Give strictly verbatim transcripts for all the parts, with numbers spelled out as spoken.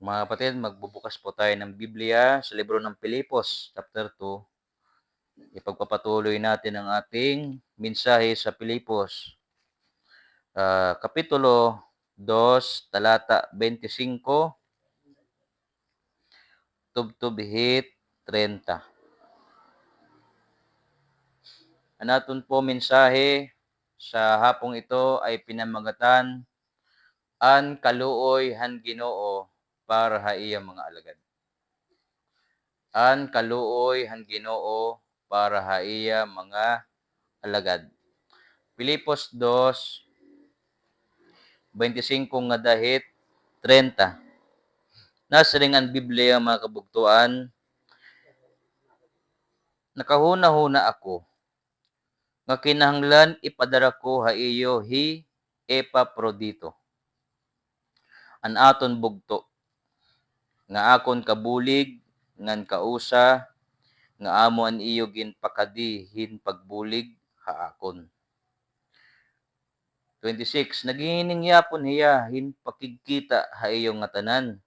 Mga kapatid, magbubukas po tayo ng Biblia sa libro ng Filipos, chapter two. Ipagpapatuloy natin ang ating mensahe sa Filipos, ah, Kapitulo dos, talata twenty-five, tubtob hit treinta. An aton po mensahe sa hapong ito ay pinamagatan, An Kaluoy han Ginoo para ha Iya mga Alagad. An Kaluoy han Ginoo para ha Iya mga Alagad. Filipos dos, twenty-five ngada hit treinta. Nasiring an Biblia, mga kabugtoan, "Nakahunahuna ako nga kinahanglan ipadara ko ha iyo hi Epafrodito, an aton bugto, nga akon kabulig ngan kausa, nga amo an iyo ginpakadi hin pagbulig ha akon." Twenty-six, naghihining yapon hiya hin pakigkita ha iyo ngatanan,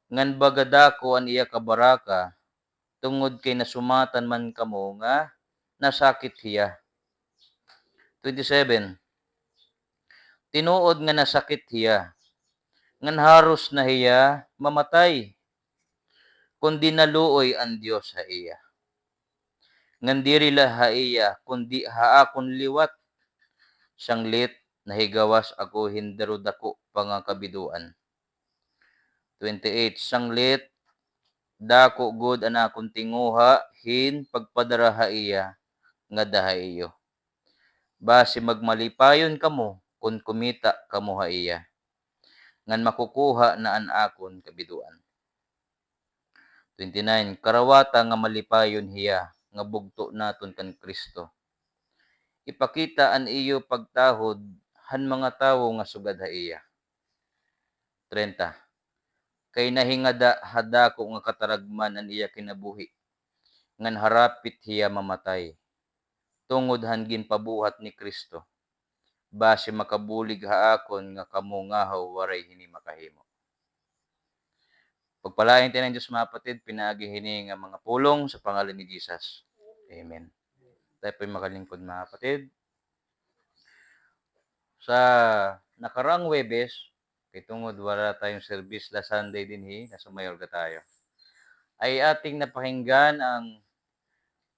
ngan baga dako an iya kabaraka, tungod kay nasumatan man kamo nga nasakit hiya. Twenty-seven, tinuod nga nasakit hiya, ngan haros na hiya mamatay, kundi naluoy an Dios ha iya. Ngan diri la ha iya, kundi ha akon liwat, sanglit nahigawas ako hin darudako pa nga kabidoan. Twenty-eight, sanglit dako gud an akon tinguha hin pagpadara ha iya ngada ha iyo. Basi magmalipayon kamo kon kumita kamo ha iya, ngan makukuha na an akon kabidoan. Twenty-nine, karawata nga malipayon hiya nga bugto naton kan Cristo. Ipakita an iyo pagtahod han mga tawo nga sugad ha iya. Treinta, kay nahingada ha dako nga kataragman an iya kinabuhi, ngan harapit hiya mamatay, tungod han ginpabuhat ni Cristo, basi makabulig ha akon nga kamo ngahaw waray hini makahimo. Pagpalain tayo ng Diyos, mga kapatid, pinaagi hini nga mga pulong sa pangalan ni Jesus. Amen. Tayo po'y makalingkod, mga kapatid. Sa nakaraang Huwebes, kay tungod wala tayong service last Sunday dinhi, nasa Mayorga tayo, ay ating napakinggan ang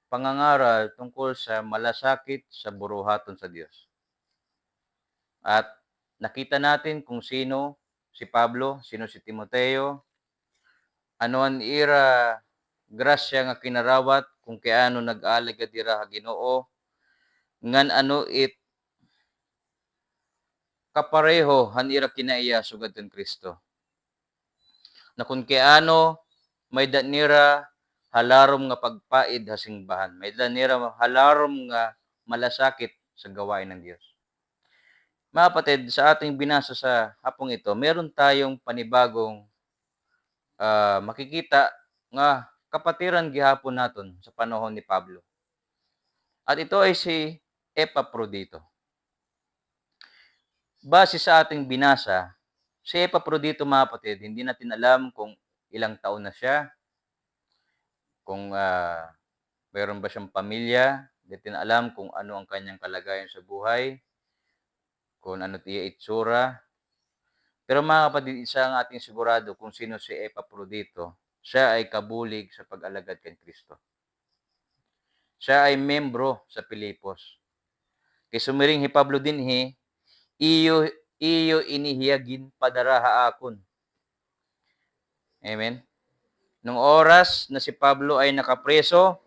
pangangaral tungkol sa malasakit sa buruhaton sa Diyos. At nakita natin kung sino si Pablo, sino si Timoteo, ano an ira grasya nga kinarawat, kung kay ano nag-alagad ira ha Ginoo, ngan ano it kapareho han ira kinaiya sugad kan Cristo. Na kun kay ano, may-ada nira ha larom nga pagpaid ha singbahan. May-ada nira ha larom nga malasakit sa gawain ng Diyos. Mga kapatid, sa ating binasa sa hapong ito, meron tayong panibagong, ah, makikita nga kapatiran gihapon naton sa panahon ni Pablo. At ito ay si Epafrodito. Base sa ating binasa, si Epafrodito, mga kapatid, hindi natin alam kung ilang taon na siya, kung, ah, meron ba siyang pamilya, hindi natin alam kung ano ang kanyang kalagayan sa buhay, kung ano iya itsura. Pero, mga kapatid, isa ang ating sigurado kung sino si Epafrodito. Siya ay kabulig sa pag-alagad kan Kristo. Siya ay membro sa Filipos. Kay sumiring hi Pablo dinhi, iyo, iyo ini hiya ginpadara ha akon. Amen. Nung oras na si Pablo ay nakapreso,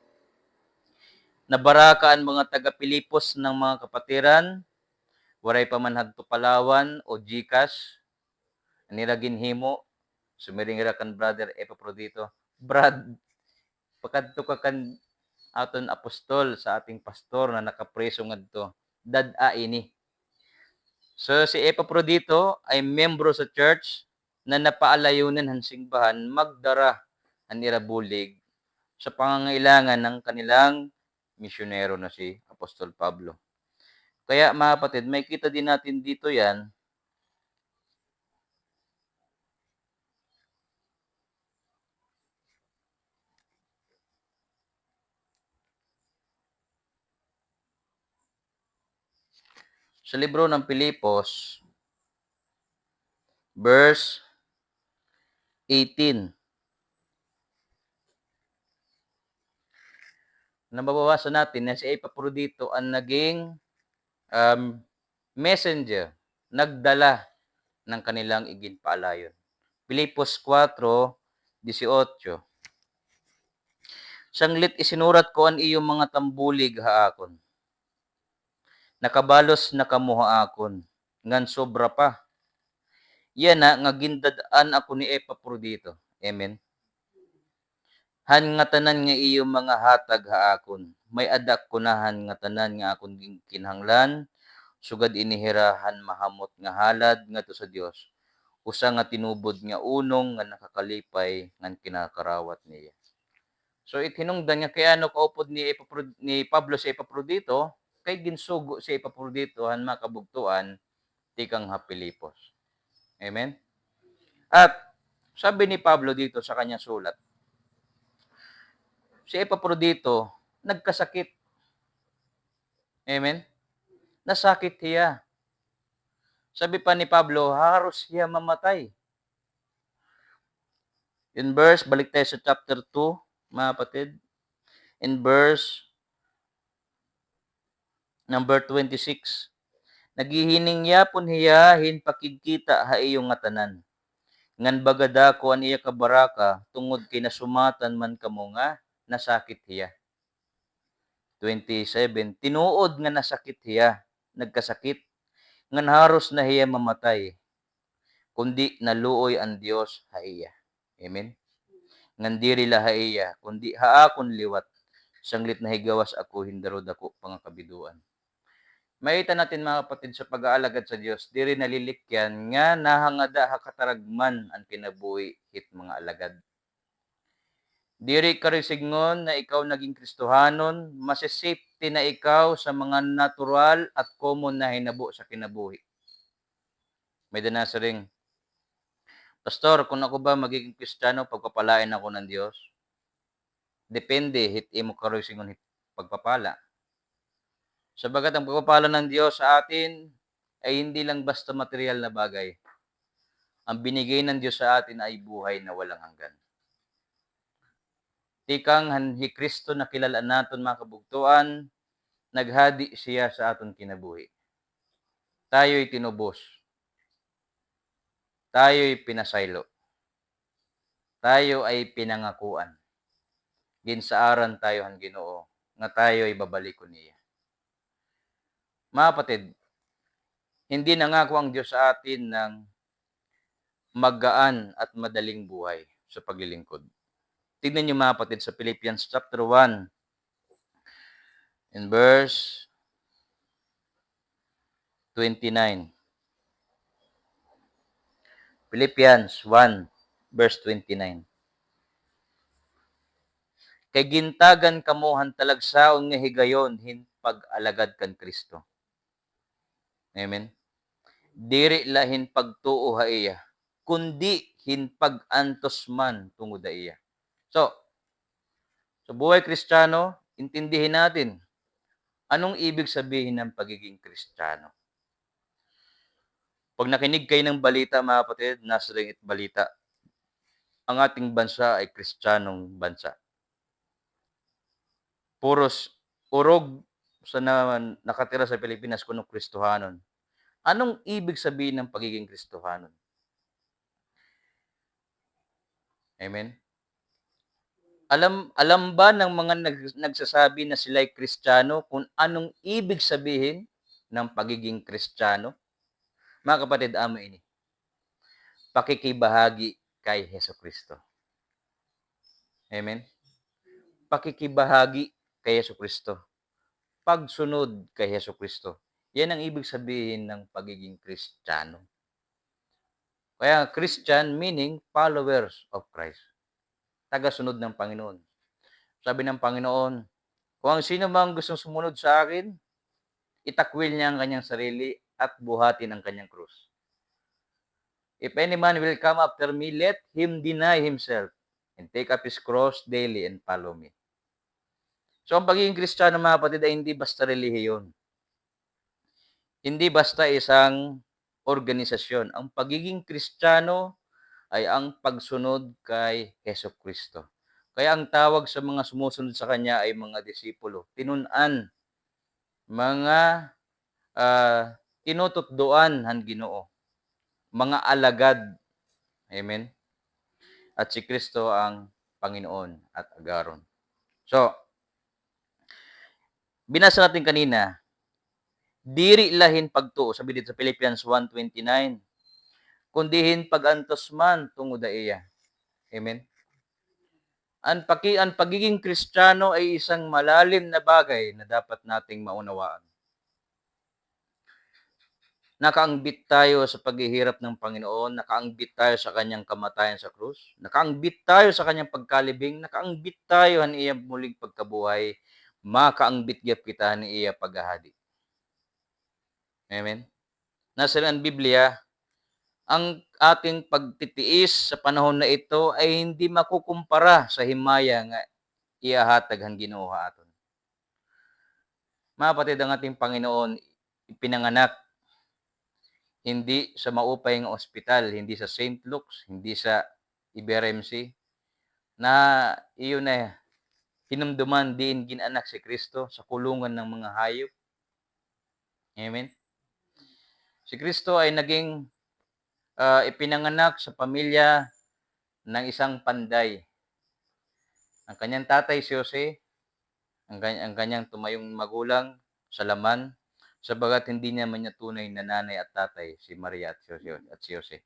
nabaraka an mga taga-Filipos ng mga kapatiran, waray pa man hadto Palawan o GCash, an ira ginhimo, sumiring ira kan Brother Epafrodito, "Brad, pakadto ka kan aton apostol, sa ating pastor na nakapreso ngadto. Dad-a ini." So, si Epafrodito ay membro sa church na napaalayunan han singbahan magdara han ira bulig sa pangangailangan ng kanilang misyonero na si Apostol Pablo. Kaya, mga kapatid, makikita din natin dito yan, Sa libro ng Filipos, verse eighteen. Nababasa natin na si Epaprodito ang naging, um, messenger, nagdala ng kanilang iginpaalayon. Filipos kuwatro disiotso. Sanglit isinurat ko an iyo mga tambulig ha akon. Nakabalos na kamo ha akon, ngan sobra pa. Yana nga gindad-an ako ni Epaprodito. Amen. Han ngatanan nga iyo mga hatag ha akon, may-ada ko na han ngatanan nga akon gin-, kinahanglan, sugad ini hira han mahamot nga halad ngadto sa Dios, usa nga tinubod nga unong nga nakakalipay ngan kinakarawat niya. So, it hinungdan nga kay ano kaupod ni Epapro-, ni Pablo si Epaprodito, kay ginsugo si Epaprodito han mga kabugtoan tikang ha Filipos. Amen? At sabi ni Pablo dito sa kanyang sulat, si Epaprodito nagkasakit. Amen? Nasakit hiya. Sabi pa ni Pablo, haros hiya mamatay. In verse, balik tayo sa chapter two, mga kapatid. In verse number twenty-six, naghihiningyapon hiya hin pakigkita ha iyo ngatanan. Ngan baga dako an iya kabaraka, tungod kay nasumatan man kamo nga nasakit hiya. Twenty-seven, tinuod nga nasakit hiya, nagkasakit, ngan haros na hiya mamatay, kundi naluoy an Dios ha iya. Amen. Ngan diri la ha iya, kundi ha akon liwat, sanglit nahigawas ako hin darodako pa nga kabidoan. Makita natin, mga kapatid, sa pag-aalagad sa Dios, diri nalilikyan nga nahangada ha kataragman an kinabuhi hit mga alagad. Diri karisidngon na ikaw naging Kristohanon, masi-safety na ikaw sa mga natural at common na hinabo sa kinabuhi. May-ada nasiring, "Pastor, kun ako ba magiging Kristiyano, pagpapalain ako ng Diyos?" Depende hit imo karisidngon hit pagpapala. Sapagkat ang pagpapala ng Diyos sa atin ay hindi lang basta material na bagay. Ang binigay ng Diyos sa atin ay buhay na walang hanggan. Tikang han hi Kristo nakilal-an naton, mga kabugtoan, naghadi siya sa aton kinabuhi. Tayo'y tinubos. Tayo'y pinasaylo. Tayo ay pinangakuan. Ginsaaran tayo han Ginoo nga tayo'y babalikon niya. Mga kapatid, hindi nangako ang Diyos sa atin ng magaan at madaling buhay sa paglilingkod. Tignan niyo, mga kapatid, sa Philippians chapter one, in verse twenty-nine. Philippians one, verse twenty-nine. Kay gintagan kamo han talagsaon nga higayon hin pag-alagad kan Kristo. Amen. Diri la hin pagtuo ha iya, kundi hin pag-antos man tungod ha iya. So, sa buhay Kristiyano, intindihin natin, anong ibig sabihin ng pagiging Kristiyano? Pag nakinig kayo ng balita, mga kapatid, nasa ring it balita, ang ating bansa ay Kristiyanong bansa. Puros urog sa na-, nakatira sa Pilipinas kuno Kristohanon. Anong ibig sabihin ng pagiging Kristohanon? Amen? Alam, alam ba ng mga nag-, nagsasabi na sila'y Kristiyano kung anong ibig sabihin ng pagiging Kristiyano? Mga kapatid, amo ini. Pakikibahagi kay Hesukristo. Amen? Pakikibahagi kay Hesukristo. Pagsunod kay Hesukristo. Yan ang ibig sabihin ng pagiging Kristiyano. Kaya Christian meaning followers of Christ. Tagasunod ng Panginoon. Sabi ng Panginoon, "Kung ang sino mang gustong sumunod sa akin, itakwil niya ang kanyang sarili at buhatin ang kanyang krus. If any man will come after me, let him deny himself and take up his cross daily and follow me." So, ang pagiging Kristiyano, mga kapatid, ay hindi basta relihiyon. hindi basta isang organisasyon. Ang pagiging Kristiyano ay ang pagsunod kay Hesukristo. Kaya ang tawag sa mga sumusunod sa kanya ay mga disipulo. Tinun-an, mga, ah, tinututdoan han Ginoo, mga alagad. Amen? At si Kristo ang Panginoon at agaron. So, binasa natin kanina, diri la hin pagtuo, sabi dito sa Philippians one twenty-nine, kundi hin pag-antos man tungod ha iya. Amen? Ang paki-, ang pagiging Kristiyano ay isang malalim na bagay na dapat nating maunawaan. Nakaangbit tayo sa paghihirap ng Panginoon, nakaangbit tayo sa kanyang kamatayan sa krus, nakaangbit tayo sa kanyang pagkalibing, nakaangbit tayo han iya muling pagkabuhay, makaangbit gihap kita han iya paghahadi. Amen. Nasiring an Biblia, ang ating pagtitiis sa panahon na ito ay hindi makukumpara sa himaya nga ihahatag han Ginoo ha aton. Mga kapatid, ang ating Panginoon ipinanganak hindi sa maupay nga ospital, hindi sa Saint Luke's, hindi sa E B R M C, na iyo na hinumduman diin gin-anak si Kristo sa kulungan ng mga hayop. Amen. Si Kristo ay naging, ah, ipinanganak sa pamilya ng isang panday. Ang kanyang tatay si Jose, ang kan-, ang kanyang tumayong magulang sa laman, sabagat hindi niya man niya tunay na nanay at tatay si Maria at si Jose, at si Jose.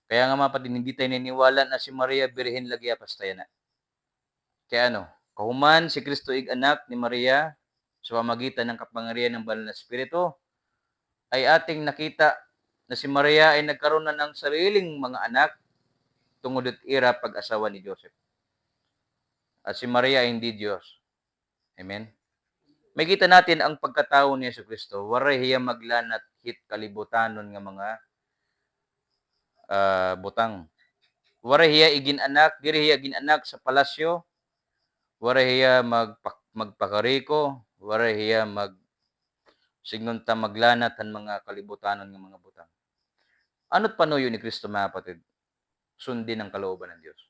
Kaya nga, mga kapatid, hindi tayo naniniwala na si Maria birhen lagi, apastaya na. Kay ano, kahuman si Kristo ig-anak ni Maria sa pamagitan ng kapangyarihan ng Banal na Espiritu, ay ating nakita na si Maria ay nagkaroon na ng sariling mga anak tungod it ira pag-asawa ni Joseph. At si Maria ay hindi Diyos. Amen? Makita natin ang pagkatawo ni Jesu Kristo. Waray hiya maglanat hit kalibutanon nga mga, ah, butang. Waray hiya igin-anak, diri hiya gin-anak sa palasyo. Waray hiya magpa-, magpakariko, waray hiya mag-, sidngon ta, maglanat han mga kalibutanon nga mga butang. Ano't panuyo ni Kristo, mga kapatid? Sundin ang kalooban ng Diyos.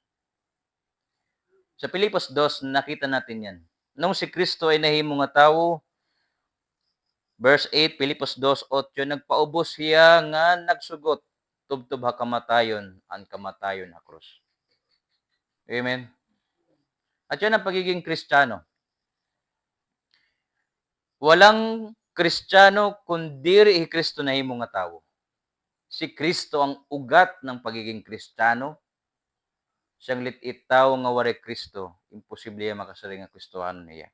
Sa Filipos dos, nakita natin yan. Nung si Kristo ay nahimo nga tawo, verse eight, Filipos dos otso, nagpaubos hiya nga nagsugot tubtob ha kamatayon, an kamatayon ha krus. Amen. At yan ang pagiging Kristiyano. Walang Kristiyano kun diri hi Kristo nahimo nga tawo. Si Kristo ang ugat ng pagiging Kristiyano. Siyang lit-it tawo nga waray Kristo, imposible hiya makasiring nga Kristohanon hiya.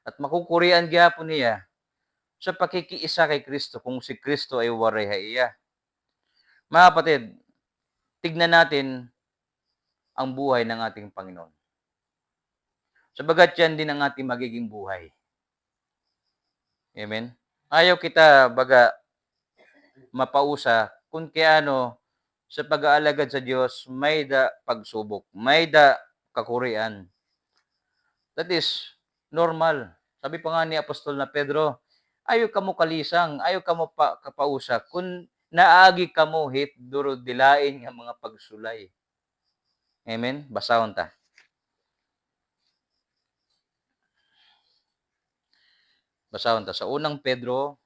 At makukurian gihapon hiya sa pakikiisa kay Kristo kung si Kristo ay waray ha iya. Mga kapatid, tignan natin ang buhay ng ating Panginoon. Sabagat yan din ang ating magiging buhay. Amen? Ayaw kita baga mapausa kun kay ano sa pag-aalagad sa Diyos, may-da pagsubok, may-da kakurian. That is normal. Sabi pa nga ni Apostol na Pedro, ayaw kamo kalisang, ayaw kamo pa, kapausa, kun naagi kamo hit durodilain nga mga pagsulay. Amen? Basahon ta. Basahon ta sa unang Pedro.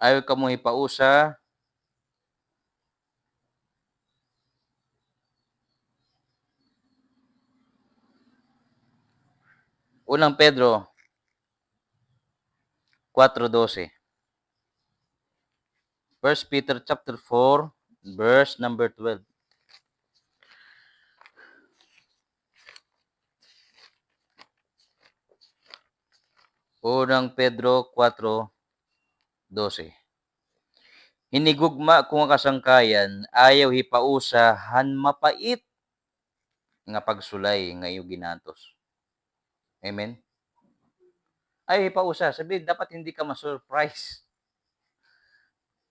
Ayaw kamo hipausa. Unang Pedro kwatro dose. First Peter chapter four, verse number twelve. Unang Pedro kwatro dose. Hinigugma ko nga kasangkayan, ayaw hipausa han mapait nga pagsulay nga iyo gin-antos. Amen? Ayaw hipausa. Sabi, dapat hindi ka ma-surprise.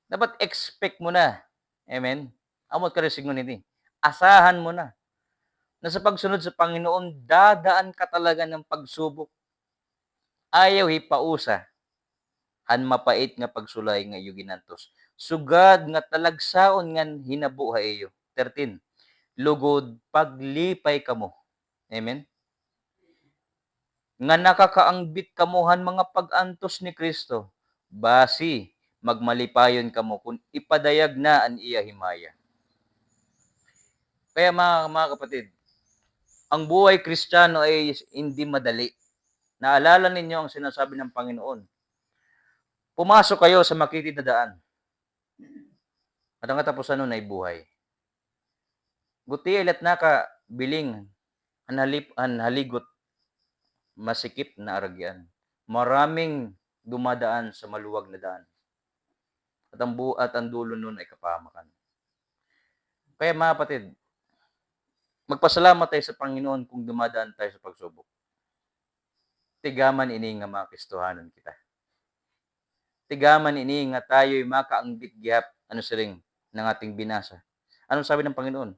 Dapat expect mo na. Amen? Amo it karisingon hini. Asahan mo na na sa pagsunod sa Panginoon, dadaan ka talaga ng pagsubok. Ayaw hipausa han mapait nga pagsulay nga iyo gin-antos, sugad nga talagsaon ngan hinabo ha iyo. Thirteen, lugod paglipay kamo. Amen? Nga nakakaangbit kamo han mga pag-antos ni Cristo, basi magmalipayon kamo kon ipadayag na an iya himaya. Kaya, mga, mga kapatid, ang buhay Kristiyano ay hindi madali. Naalala ninyo ang sinasabi ng Panginoon, "Pumasok kayo sa makitid na daan, at ang katapusan nun ay buhay." Gutiay la it nakabiling han halip-, han haligot masikip na aragyan. Maraming dumadaan sa maluwag na daan, at ang bu-, at ang dulo nun ay kapahamakan. Kaya, mga kapatid, magpasalamat tayo sa Panginoon kung dumadaan tayo sa pagsubok. Tigaman ini nga mga Kristohanon kita. Tigaman ini nga tayo'y makaangbit gihap, ano siring ng ating binasa. Anong sabi ng Panginoon?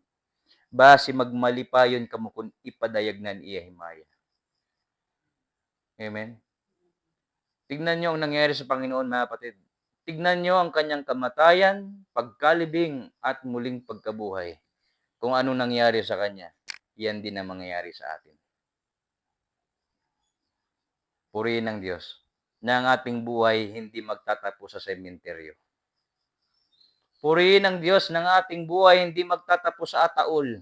"Basi magmalipayon kamo kon ipadayag na an iya himaya." Amen. Tignan niyo ang nangyari sa Panginoon, mga kapatid. Tignan niyo ang kanyang kamatayan, pagkalibing, at muling pagkabuhay. Kung anong nangyari sa kanya, yan din ang mangyayari sa atin. Purihin ang Diyos na ang ating buhay hindi magtatapos sa sementeryo. Purihin ang Diyos na ang ating buhay hindi magtatapos sa ataol.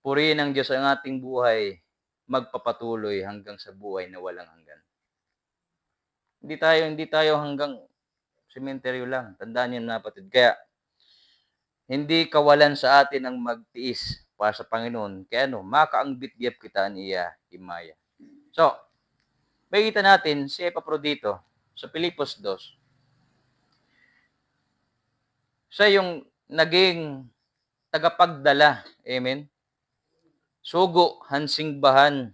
Purihin ang Diyos, ang ating buhay magpapatuloy hanggang sa buhay na walang hanggan. Hindi tayo, hindi tayo hanggang sementeryo lang. Tandaan niyo, mga kapatid. Kaya, hindi kawalan sa atin ang magtiis para sa Panginoon. Kaya ano, makaangbit gihap kita an iya himaya. So, makikita natin si Epafrodito sa Filipos dos. Siya yung naging tagapagdala, amen, sugo han singbahan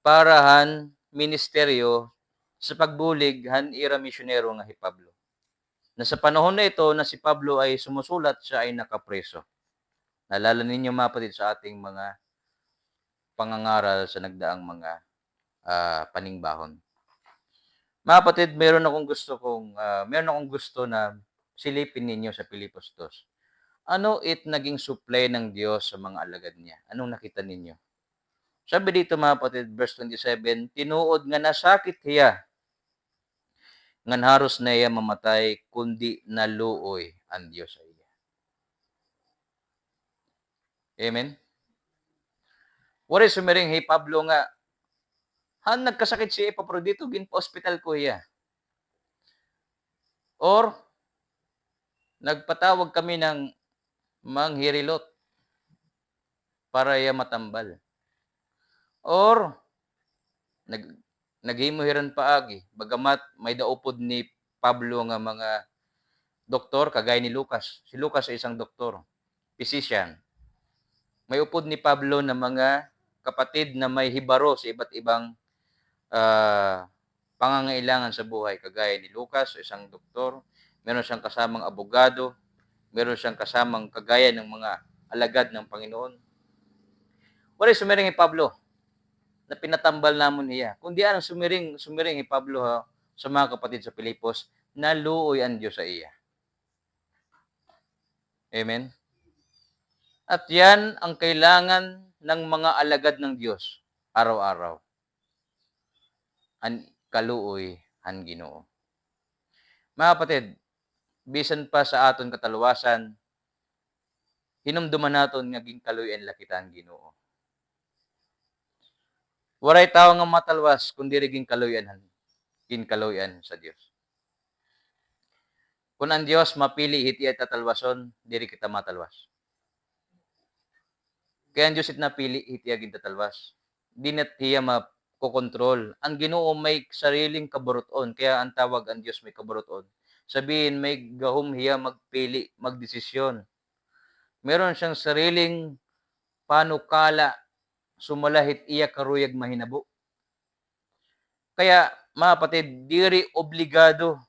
para han ministeryo sa pagbulig han ira misyonero nga hi Pablo, na sa panahon na ito na si Pablo ay sumusulat, siya ay nakapriso. Naalala ninyo, mga kapatid, sa ating mga pangangaral sa nagdaang mga, ah, paningbahon. Mga kapatid, meron akong gusto kong, ah, meron akong gusto na silipin ninyo sa Filipos dos. Ano it naging supply ng Diyos sa mga alagad niya? Anong nakita ninyo? Sabi dito, mga kapatid, verse twenty-seven, "Tinuod nga nasakit hiya, ngan haros na hiya mamatay, kundi naluoy an Diyos sa iya." Amen? Waray sumiring hi Pablo nga, "Han nagkasakit si Epafrodito, ginpa-ospital ko hiya." Or, "Nagpatawag kami ng manghirilot para iya matambal." Or, nag-, naghimo hiran paagi, bagamat may-ada upod ni Pablo nga mga doktor, kagaya ni Lucas. Si Lucas ay isang doktor, physician. May upod ni Pablo na mga kapatid na may hibaro sa iba't ibang, ah, pangangailangan sa buhay, kagaya ni Lucas, isang doktor, meron siyang kasamang abogado, meron siyang kasamang kagaya ng mga alagad ng Panginoon. Waray sumiring hi Pablo na pinatambal namon hiya. Kundi an sumiring, sumiring hi Pablo ha, sa mga kapatid sa Filipos, naluoy an Diyos sa iya. Amen? At yan ang kailangan ng mga alagad ng Diyos araw-araw. An kaluoy han Ginoo. Mga kapatid, bisan pa sa aton kataluwasan, hinumduman naton nga ginkaluy-an la kita han Ginoo. Waray tawo nga matalwas kon diri ginkaluy-an han, ginkaluy-an sa Dios. Kon an Dios mapili hit iya tatalwason, diri kita matalwas. Kay an Dios it napili hit iya gintatalwas. Di na hiya makokontrol. An Ginoo may sariling kaburut-on, kaya an tawag an Dios may kaburut-on. Sabihin, may gahom hiya magpili, magdesisyon. Meron siyang sariling panukala sumala hit iya karuyag mahinabo. Kaya, mga kapatid, diri obligado,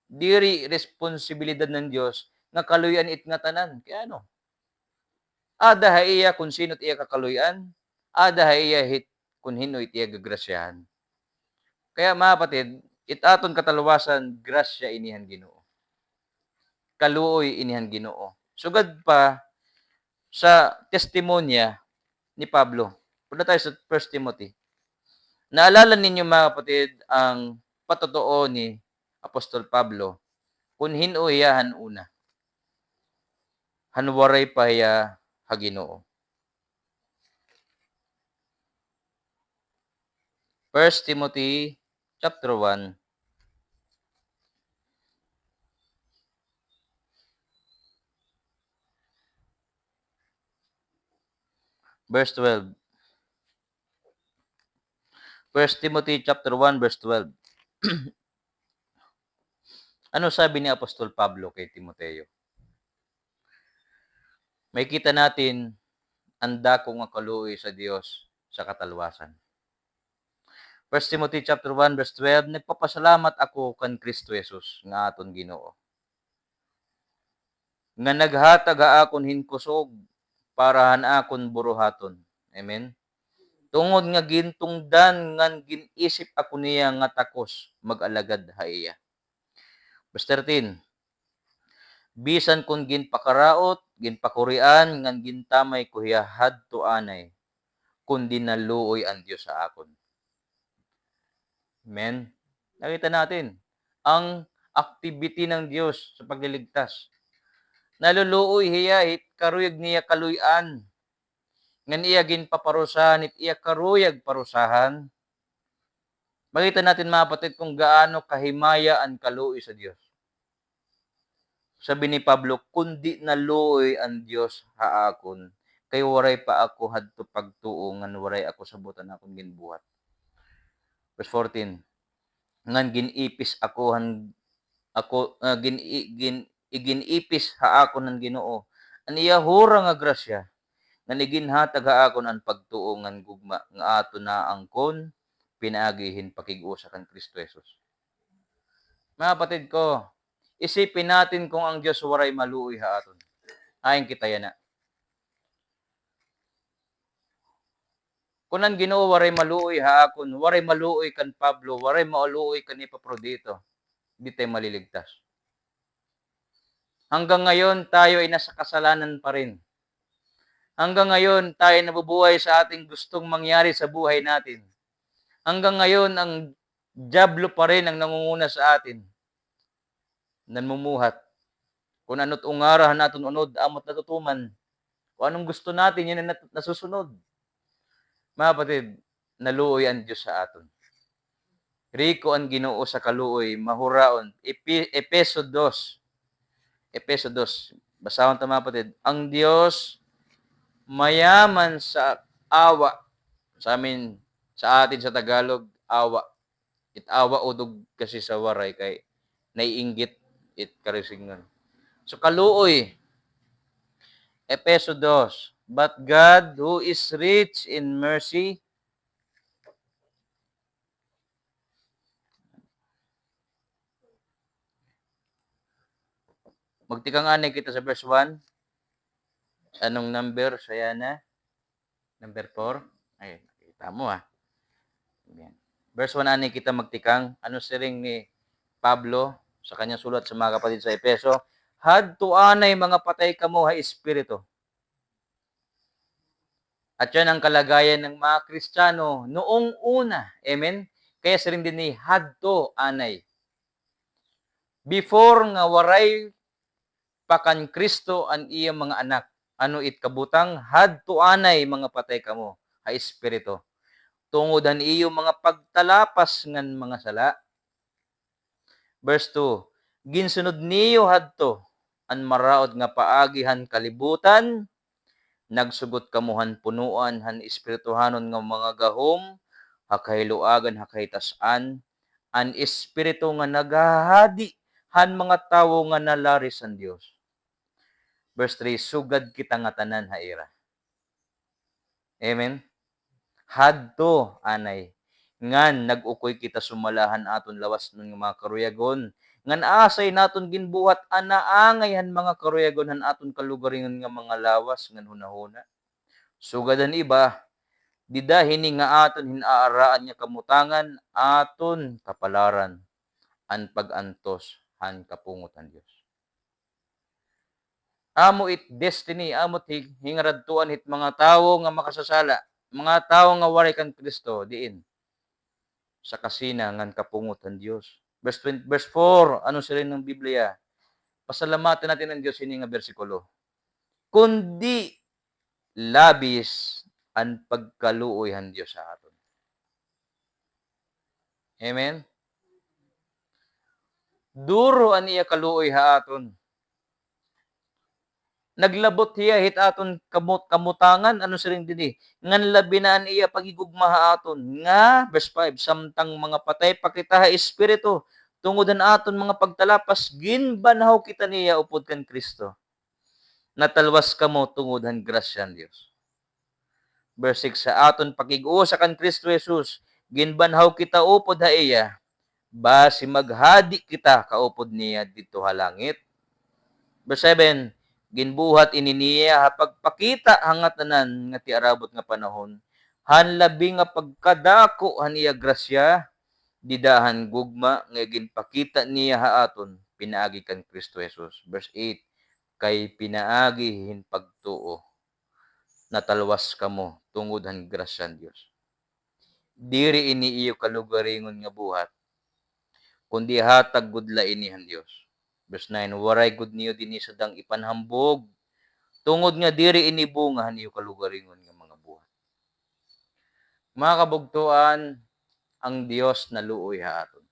diri responsibilidad ng Diyos nga kaluy-an it ngatanan. Kay ano? Ada ha iya kon sino it iya kakaluy-an, ada ha iya hit kon hin-o it iya gagrasyahan. Kaya, mga kapatid, it aton katalwasan, grasya ini han Ginoo. Kaluoy ini han Ginoo. Sugad pa sa testimonya ni Pablo. Punta tayo sa First Timothy. Naalala ninyo, mga kapatid, ang patotoo ni Apostol Pablo kon hin-o hiya han una, han waray pa hiya ha Ginoo. First Timothy chapter one, verse twelve. First Timothy chapter one, verse twelve. Ano sabi ni Apostol Pablo kay Timoteo? Makikita natin an dako nga kaluoy sa Dios sa katalwasan. First Timothy chapter one, verse twelve, "Nagpapasalamat ako kan Kristo Jesus nga aton Ginoo, nga naghatag ha akon hin kusog para han akon buruhaton." Amen. Tungod nga gintungdan ngan gin-isip ako niya nga takos mag-alagad ha iya. Verse thirteen, "Bisan kon ginpakaraot, ginpakurian, ngan gintamay ko hiya hadto anay, kundi naluoy an Dios ha akon." Amen. Nakita natin ang activity ng Diyos sa pagliligtas. Naluluoy hiya, hit karuyag niya kaluy-an. Ngan iya ginpaparusahan, hit iya karuyag parusahan. Makita natin, mga kapatid, kung gaano kahimaya an kaluoy sa Diyos. Sabi ni Pablo, "Kundi naluoy an Dios ha akon, kay waray pa ako hadto pagtuo ngan waray ako sabot han akon ginbuhat." Verse fourteen, "Ngan gin-ipis ako han, ako, ah, gin-, i-, gin-, igin-ipis ha akon han Ginoo an iya hura nga grasya, ngan iginhatag ha akon an pagtuo ngan gugma nga aton naangkon pinaagi hin pakig-usa kan Kristo Jesus." Mga kapatid ko, isipin natin kung ang Diyos waray maluoy ha aton. Hain kita yana. Kun an Ginoo waray maluoy ha akon, waray maluoy kan Pablo, waray maluoy kan Epafrodito, di tayo maliligtas. Hanggang ngayon, tayo ay nasa kasalanan pa rin. Hanggang ngayon, tayo nabubuhay sa ating gustong mangyari sa buhay natin. Hanggang ngayon, ang dyablo pa rin ang nangunguna sa atin. Nanmumuhat. Kun ano't ungara han aton unod, amo't natutuman. Kung anong gusto natin, yun ang nat-, nasusunod. Mga kapatid, naluoy an Diyos sa aton. Riko an Ginoo sa kaluoy, mahuraon. Epi-, Efeso dos. Efeso dos. Basahon ta, mga kapatid. Ang Diyos mayaman sa awa. Sa amin, sa atin sa Tagalog, awa. It awa udog kasi sa waray kay naiinggit it karisingan. So, kaluoy. Efeso dos, "But God, who is rich in mercy," magtikang anay kita sa verse one. Anong number? Saya na. Number four. Ay, nakita mo, ah. Ayan. Verse one anay kita magtikang. Ano siring ni Pablo sa kanyang sulat sa mga kapatid sa Efeso? "Hadto anay mga patay kamo ha espiritu." At yan ang kalagayan ng mga Kristiyano noong una. Amen? Kaya siring dinhi, hadto anay. Before nga waray pa kan Kristo an iya mga anak. Ano it kabutang? Hadto anay mga patay kamo ha espiritu, tungod han iyo mga pagtalapas ngan mga sala. Verse two, Ginsunod niyo hadto an maraot nga paagi han kalibutan, nagsugot kamo han punoan han espirituhanon nga mga gahom, ha kahiluagan, ha kahitas-an, an espiritu nga naghahadi han mga tawo nga nalaris han Dios. Verse three, sugad kita ngatanan ha ira. Amen. Hadto, anay, ngan nag-ukoy kita sumala han aton lawas nga mga karuyagon, ngan asay naton ginbuhat an naangay han mga karuyagon han aton kalugaringon nga mga lawas ngan hunahuna. Sugad han iba, dida hini nga aton hin-aaraan nga kamutangan, aton kapalaran an pag-antos han kapungot han Dios. Amo it destiny, amo it hi-, hingaradtuan hit mga tawo nga makasasala, mga tawo nga waray kan Cristo, diin? Sa kasina ngan kapungot han Dios. Verse twenty, verse four, ano siring ng Biblia? Pasalamatan natin ang Diyos, ini nga bersikulo. Kundi labis an pagkaluoy han Dios sa aton. Amen? Duro an iya kaluoy ha aton. Naglabot hiya hit aton kamut-, kamutangan, ano siring dinhi, ngan labi na an iya paghigugma ha aton, nga, verse five, samtang mga patay pa kita ha espiritu, tungod han aton mga pagtalapas, ginbanhaw kita niya upod kan Cristo. Natalwas kamo tungod han grasya han Dios. Verse six, sa aton pakig-usa kan Cristo Jesus, ginbanhaw kita upod ha iya, basi maghadi kita kaupod niya didto ha langit. Verse seven, ginbuhat ini niya ha pagpakita ha ngatanan nga tiarabot nga panahon, han labi nga pagkadako han iya grasya, dida han gugma nga ginpakita niya ha aton pinaagi kan Cristo Jesus. Verse eight, kay pinaagi hin pagtuo natalwas kamo tungod han grasya han Dios. Diri ini iyo kalugaringon nga buhat, kundi hatag gud la ini han Dios. Verse nine, waray gud niyo dinhi sadang ipanhambog, tungod nga diri ini bunga han iyo kalugaringon nga mga buhat. Mga kabugtoan, ang Dios naluoy ha aton.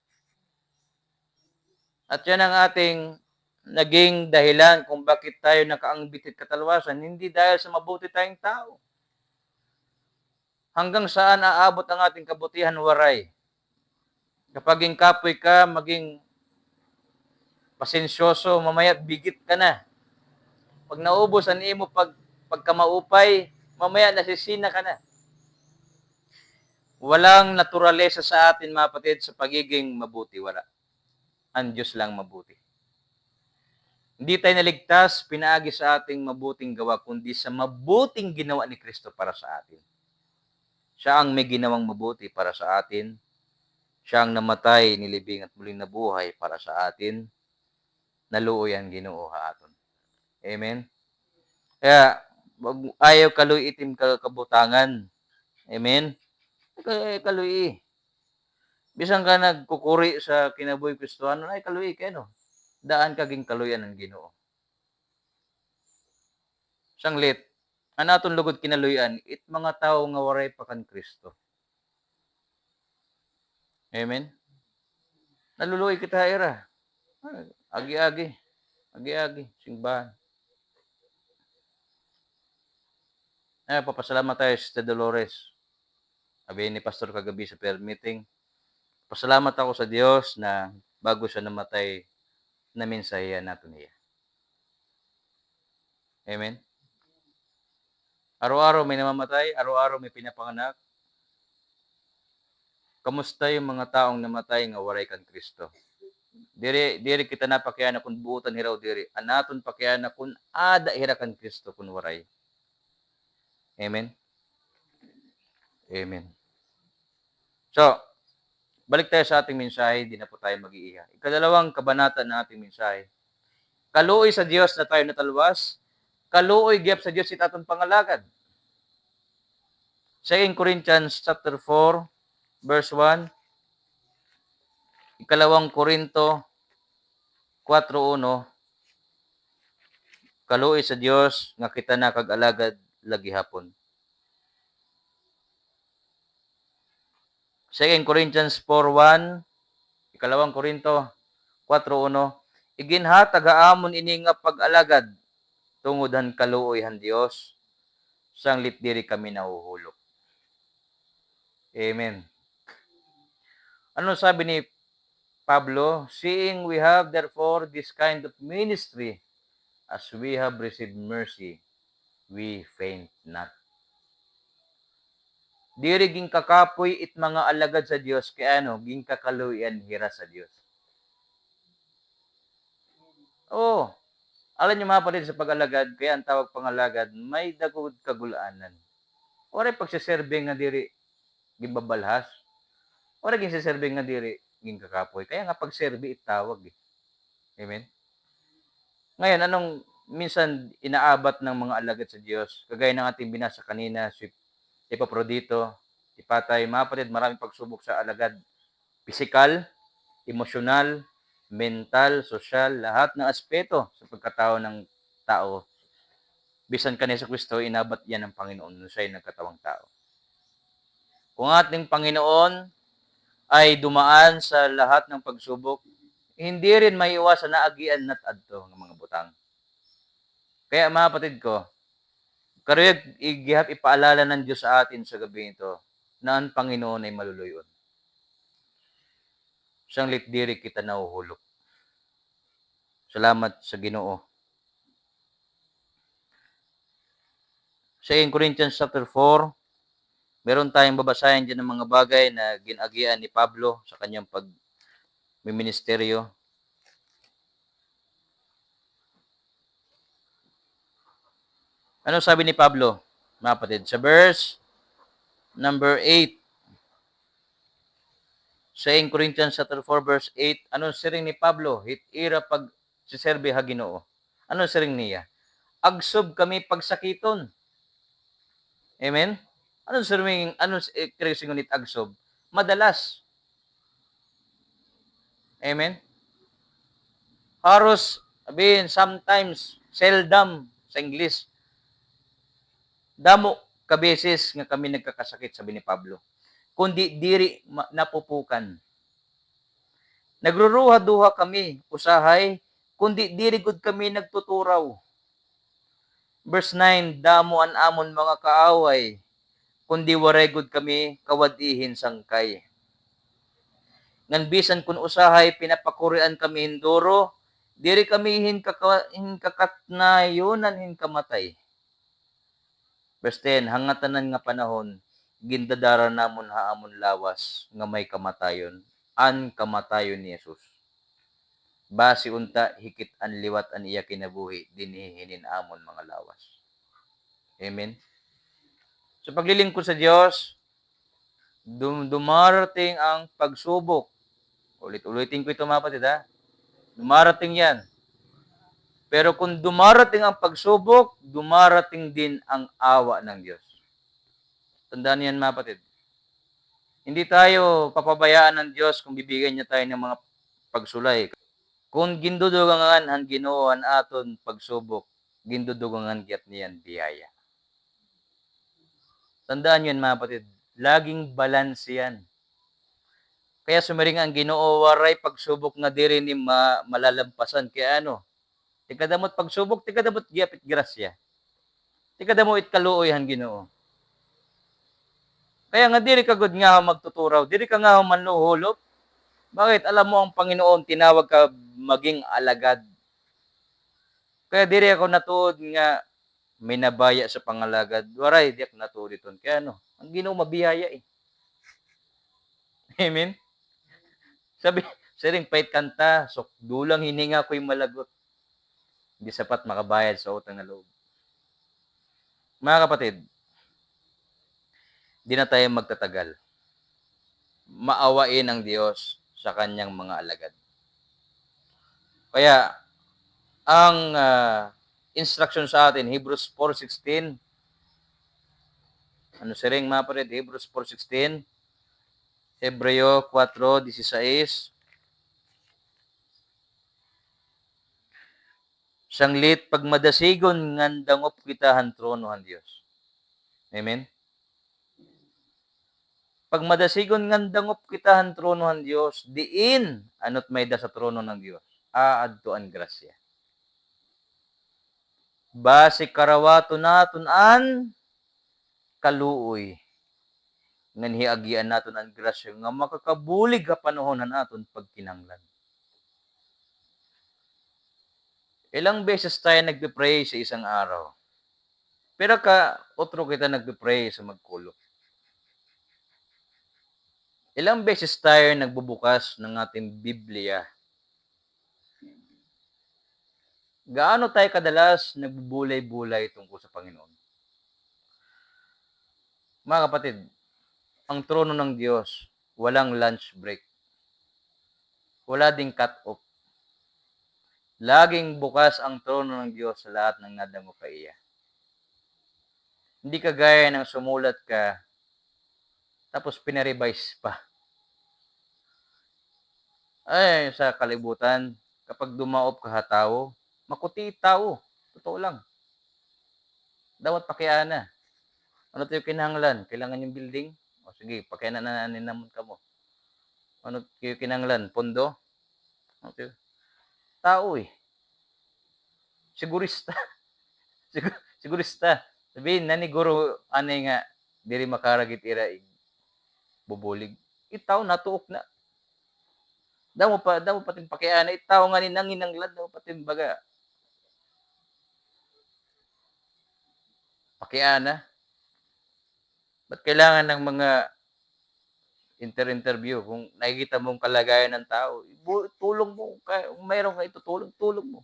At yan ang ating naging dahilan kung bakit tayo nakaangbit hit katalwasan, hindi dahil sa mabuti tayong tao. Hanggang saan aabot ang ating kabutihan? Waray. Kapag maging kapoy ka, maging pasensyoso, mamaya bigit ka na. Pag naubos an imo pag-, pagkamaupay, mamaya nasisina ka na. Walang naturalesa sa atin, mga kapatid, sa pagiging mabuti. Wala. An Diyos lang mabuti. Hindi tayo naligtas pinaagi sa ating mabuting gawa, kundi sa mabuting ginawa ni Kristo para sa atin. Siya ang may ginawang mabuti para sa atin. Siya ang namatay, nilibing at muling nabuhay para sa atin. Naluoy an Ginoo ha aton. Amen? Kaya, wag, ayaw kaluy-i it im ka-, kabutangan. Amen? Ka-, kaluy-i. Bisan ka nagkukuri sa kinabuhi Kristohanon, ay kaluy-i kay ano? Daan ka ginkaluy-an han Ginoo. Sanglit, an aton lugod kinaluy-an, it mga tawo nga waray pa kan Kristo. Amen? Naluluoy kita ha ira. Agi-agi. Agi-agi. Simbahan. Ay, papasalamat tayo, Sister Dolores. Abi ni Pastor kagabi sa prayer meeting, "Pasalamat ako sa Diyos na bago siya namatay, namensahehan naton hiya." Amen? Araw-araw may namamatay, araw-araw may pinapanganak. Kamusta yung mga taong namatay nga waray kan Kristo? Diri, diri kita napakiana kun buotan hira o diri. An aton pakiana kun aada hira kan Kristo kun waray. Amen? Amen. So, balik tayo sa ating mensahe, di na po tayo mag-iiha. Ikadalawang kabanata ng ating mensahe. Kaluoy sa Diyos na tayo natalwas, kaluoy gihap sa Diyos it aton pangalagad. Second Corinthians chapter four, verse one. Ikalawang Korinto, kwatro uno, kaluoy sa Dios nga kita nakag-alagad la gihapon. Second Corinthians four one, Ikalawang Korinto kwatro uno, Iginhatag ha amon ini nga pag-alagad tungod han kaluoy han Dios, sanglit diri kami nahuhulop. Amen. Ano sabi ni Pablo? "Seeing we have therefore this kind of ministry, as we have received mercy, we faint not." Diri ginkakapoy it mga alagad sa Dios kay ano, ginkakaluoyan hira sa Dios. Oo. Alam niyo, mga kapatid, sa pag-alagad, kaya ang tawag pangalagad, may dagod kagul-anan. Waray pagsiserbi nga diri ginbabalhas. Waray ginsiserbi nga diri ginkakapoy. Kaya nga pagserbi itawag eh. Amen? Ngayon, anong minsan inaabat ng mga alagad sa Diyos? Kagaya ng ating binasa kanina, si Epaprodito, ipatay, mga kapatid, maraming pagsubok sa alagad. Pisikal, emosyonal, mental, sosyal, lahat ng aspeto sa pagkatao ng tao. Bisan kan Jesucristo, inabat yan ng Panginoon nung siya'y nagkatawang tao. Kung ating Panginoon ay dumaan sa lahat ng pagsubok, hindi rin maiwasan na agian na't adto ng mga butang. Kaya, mga kapatid ko, karuyag igihap ipaalala ng Diyos sa atin sa gabi ito na ang Panginoon ay maluluyon. Sanglit diri kita nahuhulop. Salamat sa Ginoo. Sa Corinthians chapter four, meron tayong babasahin diyan ng mga bagay na ginagian ni Pablo sa kanyang pagmiministeryo. Ano sabi ni Pablo, mga kapatid? Sa verse number eight, sa Corinthians chapter four, verse eight, ano siring ni Pablo? Hit ira pagsiserbi ha Ginoo. Ano siring niya? Agsob kami pagsakiton. Amen? Ano siring, ano s-, eh, siring ngunit agsob? Madalas. Amen? Haros, sabihin, sometimes, seldom sa English. Damo ka beses nga kami nagkakasakit, sabi ni Pablo. Kundi diri ma-, napupukan. Nagruruha-duha kami, usahay, kundi diri gud kami nagtuturaw. Verse nine, damo an amon mga kaaway, kundi waray gud kami kawad-i hin sangkay. Ngan bisan kun usahay pinapakurian kami hin duro, diri kami hin kaka-, hin kakatnayonan hin kamatay. Verse ten, ha ngatanan nga panahon, gindadara namon ha amon lawas nga may kamatayon, an kamatayon ni Jesus. Basi unta hikit an liwat an iya kinabuhi dinhi hinin amon mga lawas. Amen. Sa paglilingkod sa Diyos, dum-, dumarating ang pagsubok. Ulit-ulitin ko ito, mga kapatid, ha? Dumarating yan. Pero kung dumarating ang pagsubok, dumarating din ang awa ng Diyos. Tandaan niyo yan, mga kapatid. Hindi tayo papabayaan ng Diyos kung bibigyan niya tayo ng mga pagsulay. Kung gindudugangan han Ginoo an aton pagsubok, gindudugangan gihap niya an biyaya. Tandaan niyo yan, mga kapatid. Laging balanse yan. Kaya sumiring an Ginoo, waray pagsubok nga diri ni ma-, malalampasan. Kaya ano, tikadamo it pagsubok, tikadamo it gihap it grasya. Tikadamo it kaluoy han Ginoo. Kaya nga diri ka gud ngahaw magtuturaw, diri ka ngahaw manhuhulop. Bakit? Alam mo ang Panginoon, tinawag ka maging alagad. Kaya diri ako natuod nga may nabaya sa pangalagad. Waray, di ako natuod iton. Kaya ano, ang Ginoo mabiyaya eh. Amen? Sabi, siring pa it kanta, sukdo lang hin hinga ko'y malagot. Hindi sapat makabayad sa utang na loob. Mga kapatid, di na tayo magtatagal. Maawain ang Diyos sa kanyang mga alagad. Kaya, ang, ah, instruction sa atin, Hebrews four sixteen. Ano siring, mga kapatid? Hebrews four sixteen, Hebreo kuwatro disisais. Sanglit, pagmadasigon ngan dangop kita han trono han Diyos. Amen? Pagmadasigon ngan dangop kita han trono han Diyos, diin ano't may-ada sa trono ng Diyos. aadto an grasya. Basi karawaton naton an kaluoy ngan hiagian naton an grasya nga makakabulig ha panahon han aton pagkinahanglan. Ilang beses tayo nagpe-pray sa isang araw? Pira ka utro kita nagpe-pray sa magkulop? Ilang beses tayo nagbubukas ng ating Biblia? Gaano tayo kadalas nagbubulay-bulay tungkol sa Panginoon? Mga kapatid, ang trono ng Diyos, walang lunch break. Wala ding cut-off. Laging bukas ang trono ng Diyos sa lahat ng nadangop ha iya. Hindi kagaya ng sumulat ka, tapos pina-revise pa. Ay, sa kalibutan, kapag dumaop ka ha tawo, makuti it tawo. Totoo lang. Dapat pakiana. Ano it iyo kinahanglan? Kailangan yung building? O sige, pakiana na, na, namon kamo. Ano it iyo kinahanglan? Pondo? Okay. Tao eh. Sigurista. Sigu-, sigurista. Sabi, naniguro anay nga diri makarag it ira igbubulig. It tawo natuok na. Damo pa, damo pa it im pakiana. It tawo ngani nanginahanglan, damo pa it im baga pakiana. Ba't kailangan ng mga inter-interview? Kung nakikita mo ang kalagayan ng tao, ibu-, tulong mo. Kaya kung mayroon ka itutulong, tulong mo.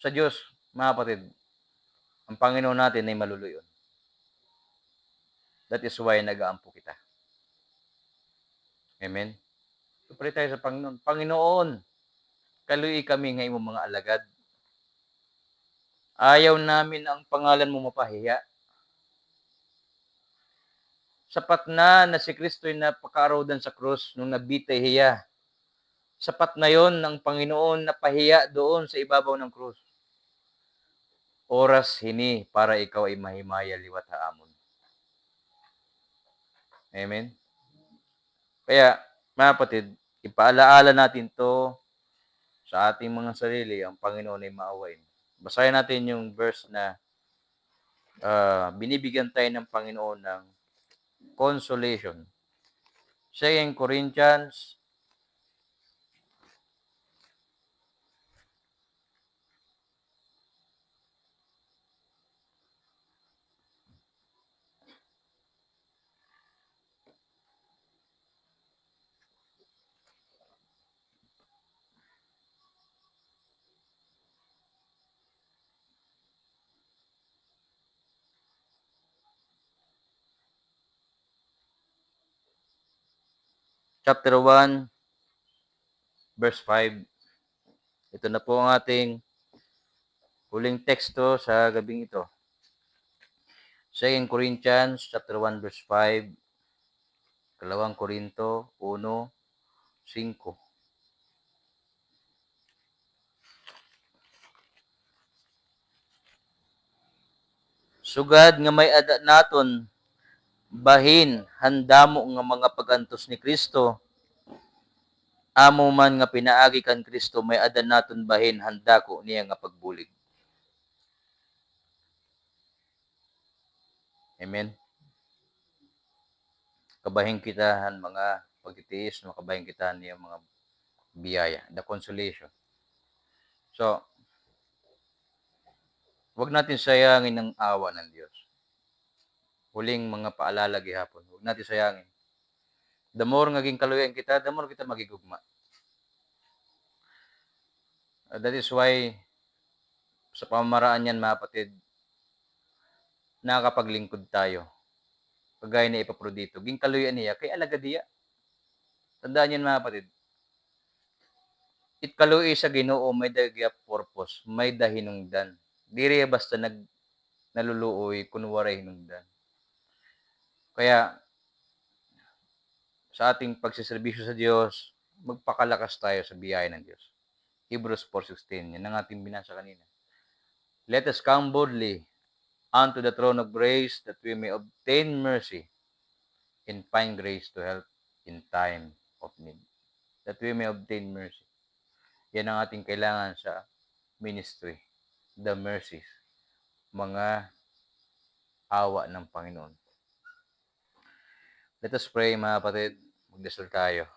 Sa Diyos, mga kapatid, ang Panginoon natin ay maluluy-on. That is why nag-aampo kita. Amen? So, pray tayo sa Panginoon. Panginoon, kaluy-i kami nga imong mga alagad. Ayaw namin ang pangalan mo mapahiya. Sapat na na si Kristo'y napakaarudan sa krus nung nabitay hiya. Sapat na yon, ang Panginoon napahiya doon sa ibabaw ng krus. Oras hini para ikaw ay mahimaya liwat ha amon. Amen? Kaya, mga kapatid, ipaalaala natin 'to sa ating mga sarili, ang Panginoon ay maawain. Basahin natin yung verse na, ah, binibigyan tayo ng Panginoon ng consolation. Second Corinthians chapter one, verse five. Ito na po ang ating huling teksto sa gabing ito. Second Corinthians chapter one, verse five, Kalawang Korinto uno, singko. Sugad nga may-ada naton bahin han damo nga mga pag-antos ni Cristo, amo man nga pinaagi kan Cristo may-ada naton bahin han dako niya nga pagbulig. Amen. Kabahin kita han mga pagtitiis, makabahin kita han iya mga biyaya, the consolation. So, wag natin sayangin ang awa ng Diyos. Huling mga paalala gihapon, wag natin sayangin. The more nga ginkaluy-an kita, the more kita maghigugma. Uh, that is why, sa pamamaraan niyan, mga kapatid, nakakapaglingkod tayo. Kagaya ni Epafrodito, ginkaluy-an hiya kay alagad hiya. Tandaan niyan, mga kapatid, it kaluy-i sa Ginoo, may-ada hiya purpose, may-ada hinungdan. Diri basta nag-, naluluoy kun waray hinungdan. Kaya, sa ating pagseserbisyo sa Diyos, magpakalakas tayo sa biyaya ng Diyos. Hebrews four sixteen, yan ang ating binasa kanina. Let us come boldly unto the throne of grace that we may obtain mercy and find grace to help in time of need. That we may obtain mercy. Yan ang ating kailangan sa ministry. The mercies. Mga awa ng Panginoon. Let us pray, mga kapatid. Magdasal tayo.